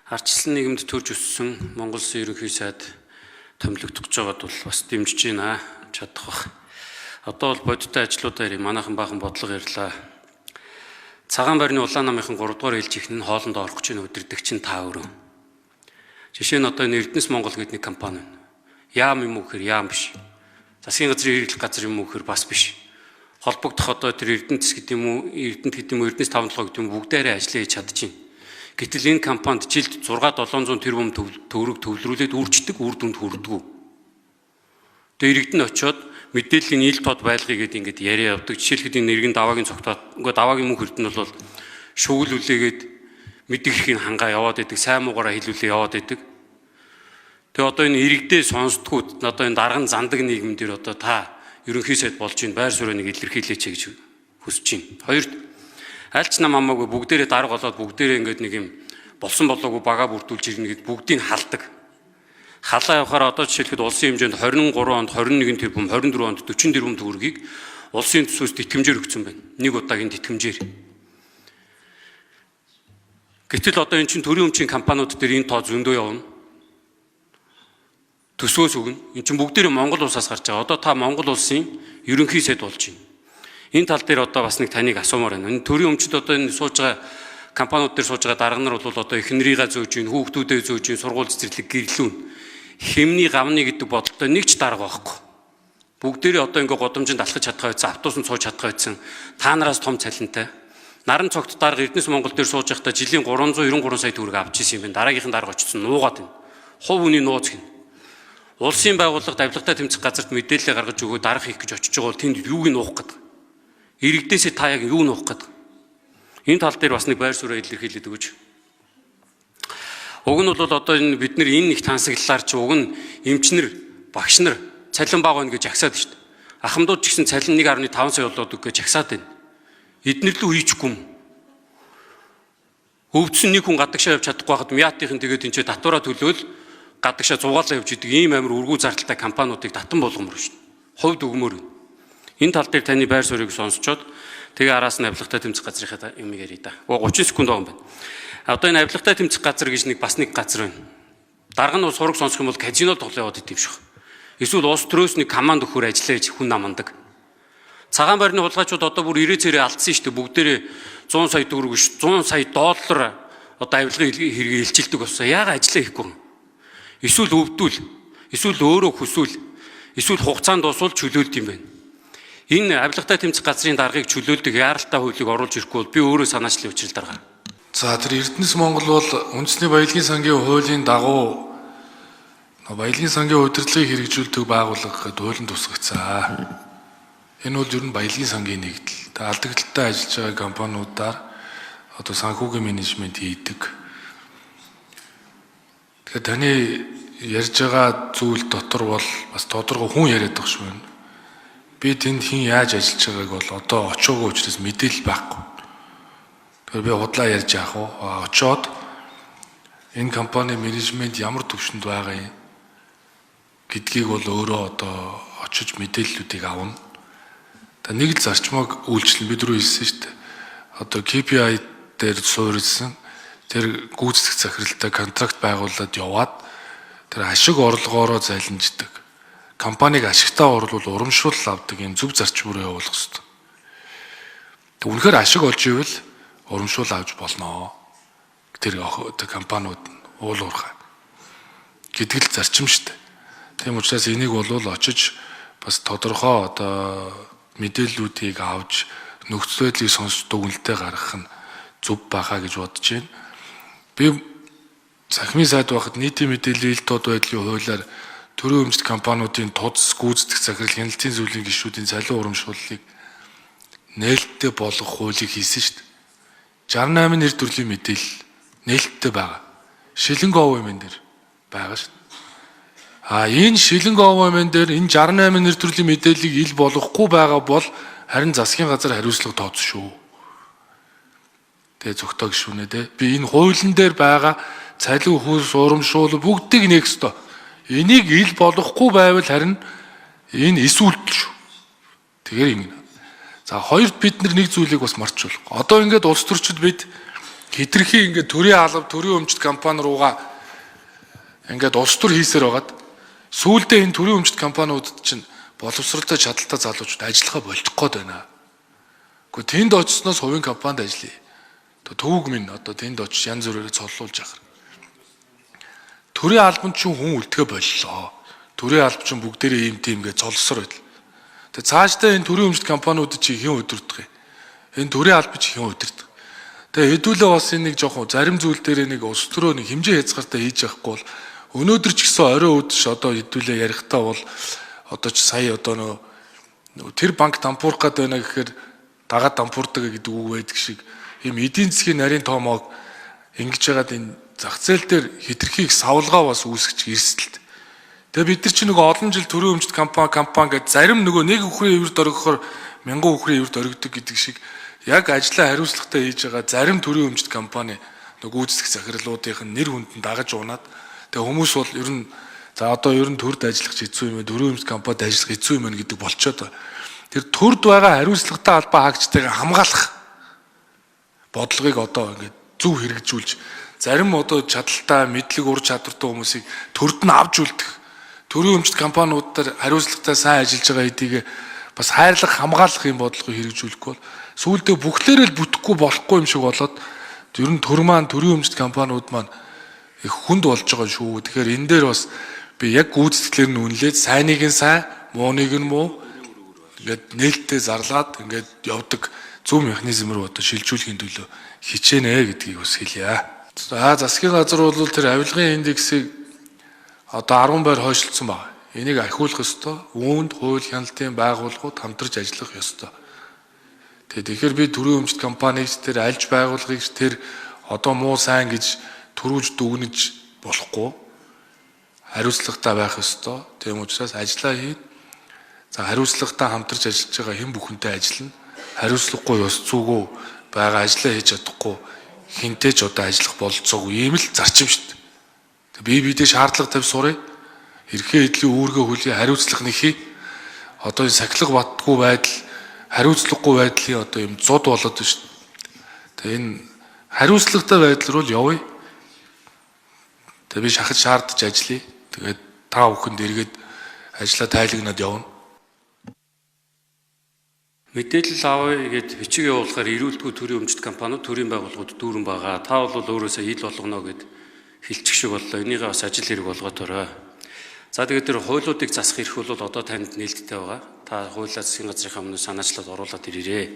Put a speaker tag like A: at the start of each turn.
A: Ардчилсан нийгэмд төрж өссөн Монгол Улсын ерөнхий сайд томилогдох гэж байгаад бол бас дэмжиж байна. Чадах бах. Одоо бол бодиттой ажлуудаа ярив. Манайхан баахан бодлого ярьлаа. Цагаан байрны улаан намынхан 3 дугаар ээлжийнх нь хоолнд орох гэж байна, удирдагч нь та өөрөө. Жишээ нь одоо энэ Эрдэнэс Монгол гэдэг нэг компани байна. Яам юм уу гэхээр яам биш. Засгийн газрын хэрэглэх газар юм уу гэхээр бас биш. Холбогдох одоо тэр Эрдэнэс гэдэг юм уу, Эрдэнэт гэдэг юм уу, Эрдэнэс 57 гэдэг юм бүгдээрээ ажиллаа хийж чадчихээн. Гэтэл энэ компанид жилд 6 700 тэрбум төгрөг төвлөрүүлээд үрждэг, үр дүнд хүрдэггүй. Тэгээ иргэд нь очиод мэдээллийн ил тод байлгыг гэдэг ингээд яриа явдаг. Жишээлхэд энэ иргэн даваагийн цогтоод ингээ даваагийн мөнх эрдэнэ бол шүгэл үлээгээд мэдэх эрхийг хангаа яваад идэг, сайн муугаараа хэлүүлээ яваад идэг. Тэгээ одоо энэ иргэдээ сонсдгоо, одоо энэ дарган зандаг нийгэм дээр одоо та ерөнхий сайд болж ин байр суурийг илэрхийлээч гэж хүсэж байна. Хоёрт, аль ч нам хамаагүй бүгдээрээ дарга болоод бүгдээрээ ингээд нэг юм болсон болоогүй бага бүрдүүлж ирнэ гэд бүгдийг халдаг. Халаа явахаар одоо жишээлхэд улсын хэмжээнд 23 онд 21 тэрбум, 24 онд 40 тэрбум төгрөгийг улсын төсвөөс тэтгэмжээр өгсөн байна. Нэг удаагийн тэтгэмжээр. Гэтэл одоо эн чинь төрийн өмчийн компаниуд дээр энэ тоо зөндөө явна. Төсвөөс өгнө. Эн чинь бүгдээрээ Монгол улсаас гарч байгаа. Одоо та Монгол улсын ерөнхий сайд болж байна. Энэ тал дээр одоо бас нэг таныг асуумаар байна. Энэ төрийн өмчөд одоо энэ сууж байгаа компаниуд дээр сууж байгаа дарга нар бол одоо эхнэрийгээ зөөж гин, хүүхдүүдээ зөөж гин, сургууль цэцэрлэг гэрлүүн. Хэмний гавны гэдэг бодолтой нэг ч дарга байхгүй. Бүгдээрээ одоо ингээ годомжинд алхаж чадхаа байсан, автобусанд сууж чадхаа байсан. Та нараас том цалинтай. Наран цогт дарга Эрдэнэс Монгол дээр сууж байхдаа жилийн 393 сая төгрөг авч ирсэн юм байна. Дараагийнхан дарга очсон нуугаад байна. Хувь хүний нууц гин. Улсын байгууллагад авилгатай тэмцэх газарт мэдээлэл гаргаж өгөө дарга хийх гэж очиж байгаа бол тэнд юуг нь нуух гэдэг. Иргэдээсээ та яг юу нуух гэдэг. Энэ тал дээр бас нэг байр сууриа илэрхийлээд өгөөч. Уг нь бол одоо энэ бид нар энэ их тансаглалаар чи уг нь эмчнэр, багш нар цалин бага байна гэж жагсаад шүү дээ. Ахмадууд ч гэсэн цалин 1.5 сая болоод үг гэж жагсаад байна. Эднэр лүү хийчихгүй юм. Өвдсөн нэг хүн гадагшаа явж чадахгүй байхад мятынхан тэгээд энэ ч татвараа төлөөл гадагшаа зугаалаа явж идэг ийм амар үргүү зардалтай компаниудыг татан болгомор шүү дээ. Хувьд өгмөр. Энэ тал дээр таны байр суурийг сонсчоод тэгээ араас нь авилгатай тэмцэх газрынхаа юм ярья да. 30 секунд байгаа юм байна. Одоо энэ авилгатай тэмцэх газар гэж нэг бас нэг газар байна. Дарга нь сураг сонсох юм бол казино тоглоо яваад идэв шиг. Эсвэл улс төрөөс нэг команд өгөхөр ажиллаж хүн намандаг. Цагаан байрны хулгайчууд одоо бүр ирээ цэрээ алдсан шүү дээ. Бүгдээрээ 100 сая төгрөг биш 100 сая доллар одоо авилгын хэрэгээ илчилдэг болсон. Яагаад ажиллаа хийхгүй юм? Эсвэл өвдүүл, эсвэл өөрөө хүсвэл, эсвэл хугацаанд дуусвал чөлөөлд юм байна. Энэ авилгатай тэмцэх газрын даргыг чөлөөлдөг яаралтай хуулийг оруулж ирэхгүй бол би өөрөө санаачлалын учрал дарга.
B: За, тэр Эрдэнэс Монгол бол үндэсний баялагын сангийн хуулийн дагуу баялагын сангийн удирдлагыг хэрэгжүүлдэг байгууллага гэдэг хуулийн тусгагдсан. Энэ бол ер нь баялагын сангийн нэгдэл. Тэгээ алдагдaltaй ажиллаж байгаа компаниудаар одоо санхүүгийн менежмент хийдэг. Тэгэхээр таны ярьж байгаа зүйл дотор бол бас тодорхой хүн яриад байгаа шүү байна. Би тэнд хэн яаж ажиллаж байгааг бол одоо очоогүй учраас мэдээлэл байхгүй. Тэгэхээр би худлаа ярьж яах вэ? Очоод энэ компани менежмент ямар түвшинд байгаа юм гэдгийг бол өөрөө одоо очиж мэдээллүүдийг авна. Та нэг л зарчмыг үйлчлэн бид рүү хэлсэн шүү дээ. Одоо KPI дээр суурилсан тэр гүйцэтгэх захиралтай контракт байгуулад яваад тэр ашиг орлогоороо залинждаг. Компаниг ашигтай орлуул урамшуулал авдаг юм зөв зарчмаар явуулах хэрэгтэй. Тэг үнэхээр ашиг олж ивэл урамшуул авч болно. Тэр компаниуд нь уул уурхай гэдэг л зарчим шүү дээ. Тийм учраас энийг бол очиж бас тодорхой одоо мэдээллүүдийг авч нөхцөл байдлыг сонсож дүгнэлтээ гаргах нь зөв байхаа гэж бодож байна. Би цахимын сайд байхад нийтийн мэдээллийн ил тод байдлын хуулиар төрийн өмчт компаниудын тудас гүйцэтгэх захирал хяналтын зүйлийн гишүүдийн цалин урамшууллыг нээлттэй болгох хуулийг хийсэн шүү дээ. 68 нэр төрлийн мэдээлэл нээлттэй байгаа. Шилэнг овоо юм дээр байгаа шүү дээ. А энэ шилэнг овоо юм дээр энэ 68 нэр төрлийн мэдээллийг ил болгохгүй байгаа бол харин засгийн газар хариуцлага тооцсон шүү. Тэгээ зөвхтөө гишүүнээ те. Би энэ хуулийн дээр байгаа цалин хөлс урамшуул бүгдийг нээх ёстой. Энийг ил болгохгүй байвал харин энэ эс үйлдэл шүү. Тэгэхээр ингэ. За, хоёрт бид нар нэг зүйлийг бас мартаж болохгүй. Одоо ингээд улс төрчид бид Хитрхи ингээд төрийн алба, төрийн өмчт компани руугаа ингээд улс төр хийсээр байгаад сүүлдээ энэ төрийн өмчт компаниудад чинь боловсролтой чадaltaй залуучууд ажиллахаа болчих гээд байна. Гэхдээ тэнд очсноос хувийн компанид ажиллая. Төвөг минь одоо тэнд очиж янз бүрээр цоллуулж явах. Төрийн албанд чинь хүн үлдэхэ боллоо. Төрийн алба чинь бүгдээрээ ийм тийм гэж цолсоор байдал. Тэгээ цаашдаа энэ төрийн өмчт компаниуд чи хэн удирдах юм? Энэ төрийн алба чи хэн удирдах? Тэгээ хэдүүлээ бас энэ нэг жоохон зарим зүйл дээр нэг улс төрөө нэг хэмжээ хязгаартай хийж явахгүй бол өнөөдөр ч гэсэн орой үдш одоо хэдүүлээ ярихдаа бол одоо ч сая одоо нөө тэр банк дампуурах гээд байна гэхээр дагаад дампуурдаг гэдэг үг байдаг шиг ийм эдийн засгийн нарийн тоомоог ингэж яагаад энэ зах зээл дээр хитрхи их савлгаа бас үүсгэж эрсдэлт. Тэгээ бид нар чи нөгөө олон жил төрийн өмчт компани гэж зарим нөгөө нэг үхрийн эвэрд оргихоор мянган үхрийн эвэрд оргидог гэдэг шиг яг ажлаа хариуцлагатай хийж байгаа зарим төрийн өмчт компани нөгөө гүйцэтгэх захирлуудынх нь нэр хүнд нь дагаж унаад тэгээ хүмүүс бол ер нь за одоо ер нь төрд ажиллах хэцүү юм байна, төрийн өмчт компанид ажиллах хэцүү юм байна гэдэг болчоод байна. Тэр төрд байгаа хариуцлагатай албан хаагчдыг хамгаалах бодлогыг одоо ингээд зөв хэрэгжүүлж зарим одоо чадaltaй мэдлэг ур чадвартай хүмүүсийг төрд нь авч үлдэх төрийн өмчт компаниуд дээр хариуцлагатай сайн ажиллаж байгаа хэдийг бас хайрлах хамгаалах юм бодлогыг хэрэгжүүлэхгүй бол сүүлдээ бүхлээрээ л бүтэхгүй болохгүй юм шиг болоод ер нь төр маань төрийн өмчт компаниуд маань их хүнд болж байгаа шүү. Тэгэхээр энэ дээр бас би яг гүйцэтгэлээр нь үнэлээд сайныг нь сайн, мууныг нь муу ингээд нээлттэй зарлаад ингээд явдаг зөв механизм руу одоо шилжүүлэхийн төлөө хичээнэ гэдгийг бас хэлье. За засгийн газар бол тэр авилгын индексийг одоо 10 байр хойшлцсон байна. Энийг ахиулах ёстой. Үүнд хууль хяналтын байгууллагууд хамтарч ажиллах ёстой. Тэгэхээр би төрийн өмчт компаниг тэр альж байгууллагыг тэр одоо муу сайн гэж төрүүлж дүгнэж болохгүй. Хариуцлагатай байх ёстой. Тийм учраас ажиллаа хийн. За хариуцлагатай хамтарч ажиллаж байгаа хэн бүхэнтэй ажиллана. Хариуцлагагүй ёс зүйгүй байгаа ажиллаа хийж чадахгүй хинтэй ч одоо ажиллах бололцоогүй ийм л зарчим шүү дээ. Бие биедээ шаардлага тавь сурыг. Эрхээ эдлийн үүргээ хүлээ хариуцлага нэхий. Одоо энэ сахилга батгүй байдал, хариуцлагагүй байдлын одоо юм зуд болоод байна шүү дээ. Тэгээ энэ хариуцлагатай байдал руу л явъя. Тэгээ би шахаж шаардаж ажиллая. Тэгээд та бүхэнд эргээд ажлаа тайлагнаад явна.
A: Мэдээлэл авъя гэд бичиг явуулахаар эрүүлдэггүй төрийн өмчт компаниуд, төрийн байгууллагууд дүүрэн байгаа. Та бол өөрөөсөө ил болгоно гэд хэлчих шиг боллоо. Энийгээ бас ажил хэрэг болготорой. За тэгээд тэр хуулиудыг засах эрх бол одоо танд нээлттэй байгаа. Та хуулиа засгийн газрынхаа өмнө санаачлаад оруулаад ирээрээ.